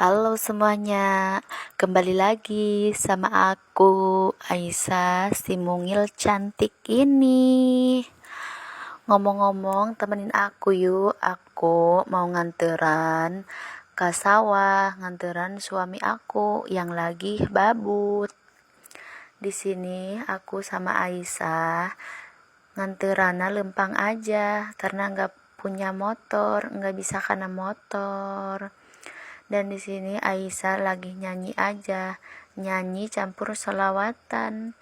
Halo semuanya, kembali lagi sama aku, Aisyah, si mungil cantik ini. Ngomong-ngomong, temenin aku yuk, aku mau nganteran ke sawah, nganteran suami aku yang lagi babut. Di sini aku sama Aisyah nganterana lempang aja karena nggak punya motor, nggak bisa karena motor. Dan di sini Aisyah lagi nyanyi aja, nyanyi campur solawatan.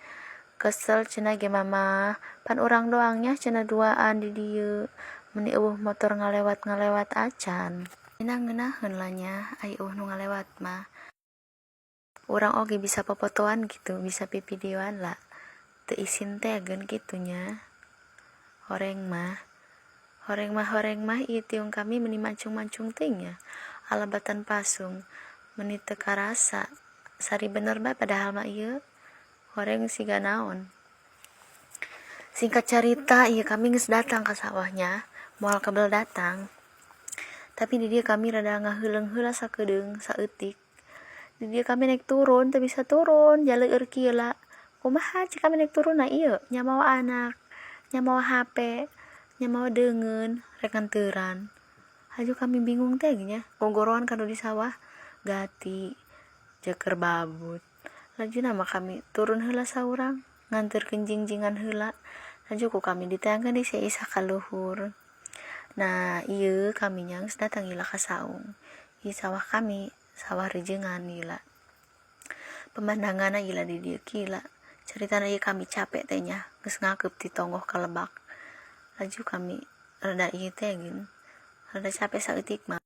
Kesel cenah ge mama, pan urang doang nya cenah duaan di dieu. Meni euweuh motor ngalewat-ngalewat acan. Dina ngeunaheun lah nya, ai euweuh nu ngalewat mah. Urang oge bisa popotoan gitu, bisa pivideoan lah. Teu isin teh geun kitu nya. Horeng mah. Horeng mah, horeng mah, ieu tiung kami meni mancung-mancung teuing nya. Alabatan pasung meni teu karasa. Sari bener bae padahal mah ieu. Horeng siga naon. Singkat cerita, ieu kami geus datang ka sawahnya, moal kebel datang. Tapi di dieu kami rada ngaheuleung heula sakedeung saeutik. Di dieu kami naik turun, teu bisa turun, jaleueur kieu lah. Kumaha cek kami naik turun na ieu, nya mawa anak, nya mawa HP, nya mawa deungeun, rek nganteran. Laju kami bingung teh nya, gogoroan kanu di sawah, gati, jeung babut. Laju mah kami turun heula saurang, nganterkeun jingjingan heula. Laju ku kami diteangkeun deui si Aisyah ka luhur. Nah, ieu kami nya geus datang ieu ka saung. Ieu sawah kami, sawah reujeungan ieu lah. Pemandanganna ieu di dieu kieu. Caritana ieu kami capek teh nya, geus ngakeup ti tonggoh ka lebak. Laju kami rada ieu teh geun, rada capek saeutik mah.